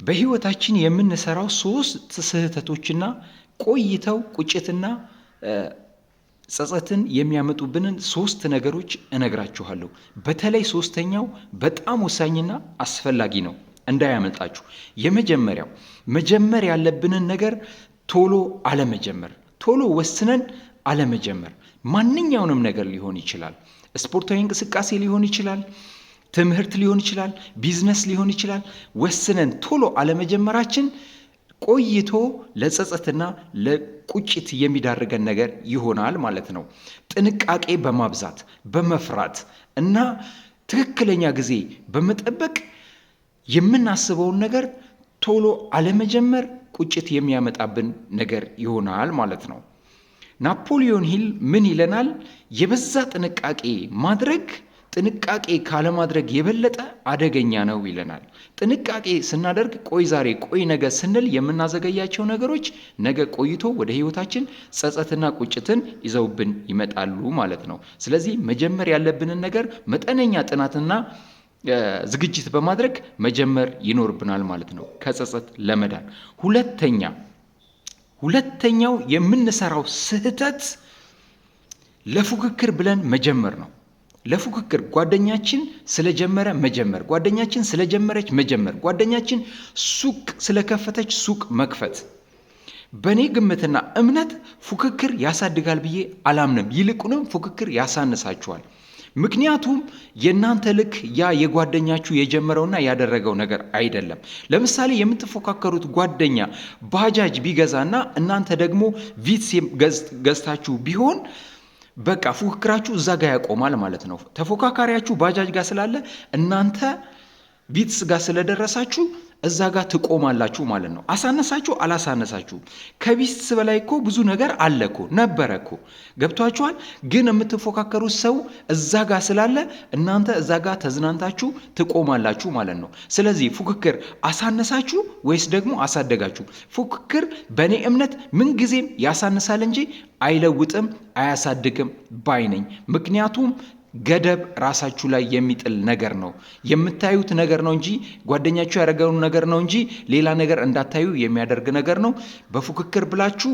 በህይወታችን የምንሰራው ሶስት ስህተቶችና ቆይተው ቁጭትና ጸጸትን የሚያመጡብንን ሶስት ነገሮች እነግራችኋለሁ። በተለይ ሶስተኛው በጣም ወሳኝና አስፈላጊ ነው፣ እንዳያመልጣችሁ። የመጀመሪያው መጀመር ያለብንን ነገር ቶሎ አለመጀመር፣ ቶሎ ወስነን አለመጀመር። ማንኛውንም ነገር ሊሆን ይችላል። ስፖርታዊ እንቅስቃሴ ሊሆን ይችላል፣ ትምህርት ሊሆን ይችላል፣ ቢዝነስ ሊሆን ይችላል። ወስነን ቶሎ አለመጀመራችን ቆይቶ ለጸጸትና ለቁጭት የሚዳርገን ነገር ይሆናል ማለት ነው። ጥንቃቄ በማብዛት፣ በመፍራት እና ትክክለኛ ጊዜ በመጠበቅ የምናስበውን ነገር ቶሎ አለመጀመር ቁጭት የሚያመጣብን ነገር ይሆናል ማለት ነው። ናፖሊዮን ሂል ምን ይለናል? የበዛ ጥንቃቄ ማድረግ ጥንቃቄ ካለማድረግ የበለጠ አደገኛ ነው ይለናል። ጥንቃቄ ስናደርግ ቆይ ዛሬ፣ ቆይ ነገ ስንል የምናዘገያቸው ነገሮች ነገ ቆይቶ ወደ ሕይወታችን ጸጸትና ቁጭትን ይዘውብን ይመጣሉ ማለት ነው። ስለዚህ መጀመር ያለብንን ነገር መጠነኛ ጥናትና ዝግጅት በማድረግ መጀመር ይኖርብናል ማለት ነው፣ ከጸጸት ለመዳን። ሁለተኛው የምንሰራው ስህተት ለፉክክር ብለን መጀመር ነው። ለፉክክር ጓደኛችን ስለጀመረ መጀመር፣ ጓደኛችን ስለጀመረች መጀመር፣ ጓደኛችን ሱቅ ስለከፈተች ሱቅ መክፈት። በእኔ ግምትና እምነት ፉክክር ያሳድጋል ብዬ አላምንም። ይልቁንም ፉክክር ያሳንሳችኋል። ምክንያቱም የእናንተ ልክ ያ የጓደኛችሁ የጀመረውና ያደረገው ነገር አይደለም። ለምሳሌ የምትፎካከሩት ጓደኛ ባጃጅ ቢገዛና እናንተ ደግሞ ቪትስ ገዝታችሁ ቢሆን በቃ ፉክክራችሁ እዛ ጋር ያቆማል ማለት ነው። ተፎካካሪያችሁ ባጃጅ ጋር ስላለ እናንተ ቪትስ ጋር ስለደረሳችሁ እዛ ጋር ትቆማላችሁ ማለት ነው። አሳነሳችሁ አላሳነሳችሁ፣ ከቪትስ በላይ እኮ ብዙ ነገር አለ እኮ፣ ነበረ እኮ፣ ገብቷችኋል። ግን የምትፎካከሩት ሰው እዛ ጋር ስላለ እናንተ እዛ ጋር ተዝናንታችሁ ትቆማላችሁ ማለት ነው። ስለዚህ ፉክክር አሳነሳችሁ ወይስ ደግሞ አሳደጋችሁ? ፉክክር በእኔ እምነት ምንጊዜም ያሳንሳል እንጂ አይለውጥም፣ አያሳድግም ባይ ነኝ። ምክንያቱም ገደብ ራሳችሁ ላይ የሚጥል ነገር ነው። የምታዩት ነገር ነው እንጂ፣ ጓደኛችሁ ያደረገውን ነገር ነው እንጂ ሌላ ነገር እንዳታዩ የሚያደርግ ነገር ነው። በፉክክር ብላችሁ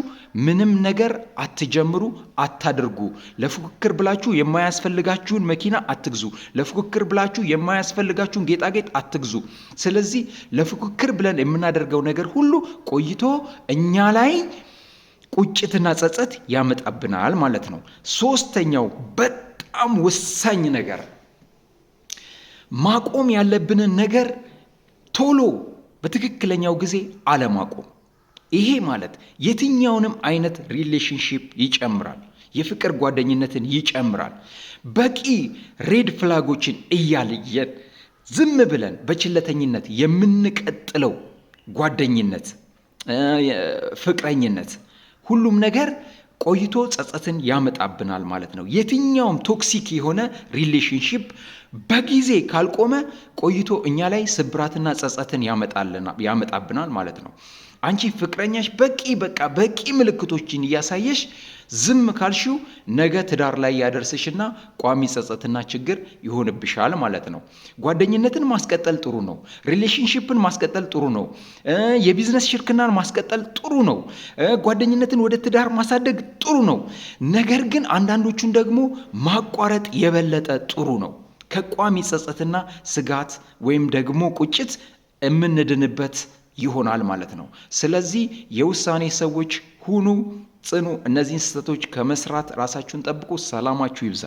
ምንም ነገር አትጀምሩ፣ አታድርጉ። ለፉክክር ብላችሁ የማያስፈልጋችሁን መኪና አትግዙ። ለፉክክር ብላችሁ የማያስፈልጋችሁን ጌጣጌጥ አትግዙ። ስለዚህ ለፉክክር ብለን የምናደርገው ነገር ሁሉ ቆይቶ እኛ ላይ ቁጭትና ጸጸት ያመጣብናል ማለት ነው። ሶስተኛው በጣም ወሳኝ ነገር ማቆም ያለብንን ነገር ቶሎ በትክክለኛው ጊዜ አለማቆም። ይሄ ማለት የትኛውንም አይነት relationship ይጨምራል፣ የፍቅር ጓደኝነትን ይጨምራል። በቂ red flag ኦችን እያየን ዝም ብለን በቸልተኝነት የምንቀጥለው ጓደኝነት፣ ፍቅረኝነት፣ ሁሉም ነገር ቆይቶ ጸጸትን ያመጣብናል ማለት ነው። የትኛውም toxic የሆነ relationship በጊዜ ካልቆመ ቆይቶ እኛ ላይ ስብራትና ጸጸትን ያመጣብናል ማለት ነው። አንቺ ፍቅረኛሽ በቂ በቃ በቂ ምልክቶችን እያሳየሽ ዝም ካልሽው ነገ ትዳር ላይ ያደርስሽና ቋሚ ጸጸትና ችግር ይሆንብሻል ማለት ነው። ጓደኝነትን ማስቀጠል ጥሩ ነው። Relationship ን ማስቀጠል ጥሩ ነው። የቢዝነስ ሽርክናን ማስቀጠል ጥሩ ነው። ጓደኝነትን ወደ ትዳር ማሳደግ ጥሩ ነው። ነገር ግን አንዳንዶቹን ደግሞ ማቋረጥ የበለጠ ጥሩ ነው። ከቋሚ ጸጸትና ስጋት ወይም ደግሞ ቁጭት የምንድንበት ይሆናል ማለት ነው። ስለዚህ የውሳኔ ሰዎች ሁኑ፣ ጽኑ። እነዚህን ስህተቶች ከመስራት ራሳችሁን ጠብቁ። ሰላማችሁ ይብዛ።